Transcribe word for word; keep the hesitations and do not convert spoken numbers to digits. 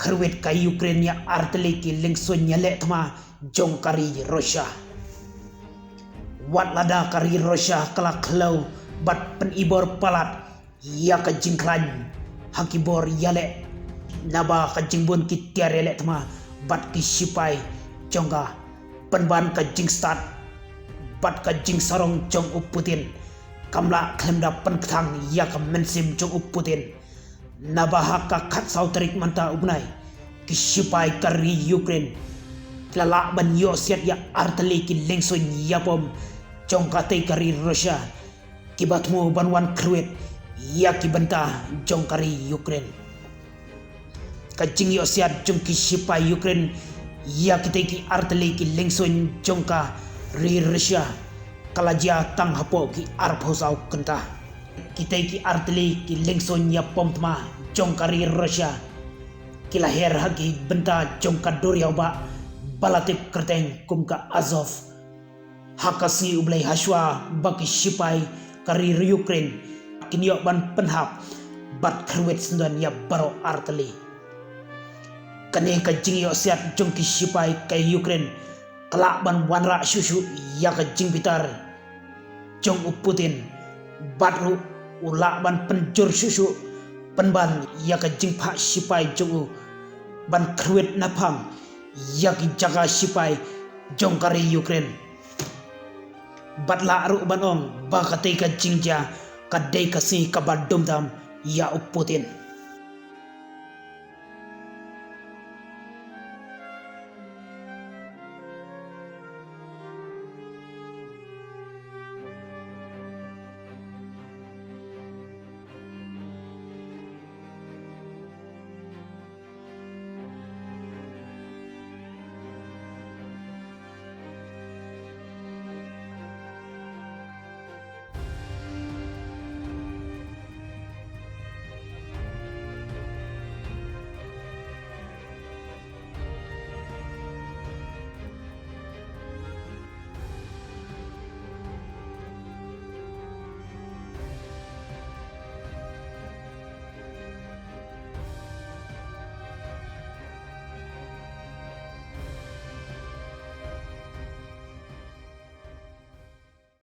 Kyrwit ka Ukraine ïa artylli ki liengsuiñ ïaleh thma jong ka ri Russia. Wat lada ka ri Russia ka la khlaw bad pynibor palat ïa ka jingkhlaiñ ha ki bor ïaleh, naba ka jingbun ki tiar ïaleh thma bad ki sipai jong ka, pynban ka jingstad bad ka jingsarong jong u Putin kam lah khlem da pynkthang ïa ka mynsiem jong u Putin. Naba ha ka khatsaw tarik mynta u bnai, ki sipai ka ri Ukraine ki la lah ban ïoh siat ïa artylli ki liengsuiñ ïapom jong katei ka ri Russia, kiba thmu ban wan kyrwit ïa ki bynta jong ka ri Ukraine. Ka jingïoh siat jong ki sipai Ukraine ïa kitei ki artylli ki liengsuiñ jong ka ri Russia ka la jia tang hapoh ki arphew saw kynta. Kitei ki artylli ki liengsuiñ ïapom thma jong ka ri Russia ki la her ha ki bynta jong ka duriaw ba, ba la tip kyrteng kum ka Azov. Ha ka sngi U Blei, hashwa ba ki sipai ka ri Ukraine kin ïoh ban pynhap bad kyrwit syndon ïa baroh artylli. Kane ka jingïoh siat jong ki sipai ka Ukraine ka lah ban wanrah shuh shuh ïa ka jingbitar jong u Putin, bad ruh u lah ban pynjur shuh shuh pynban ïa ka jingphah sipai jong u ban kyrwit naphang ïa ki jaka sipai jong ka ri Ukraine. Bad lah ruh ban ong ba katei ka jingjia ka dei ka sngi kaba dum tam ïa u Putin.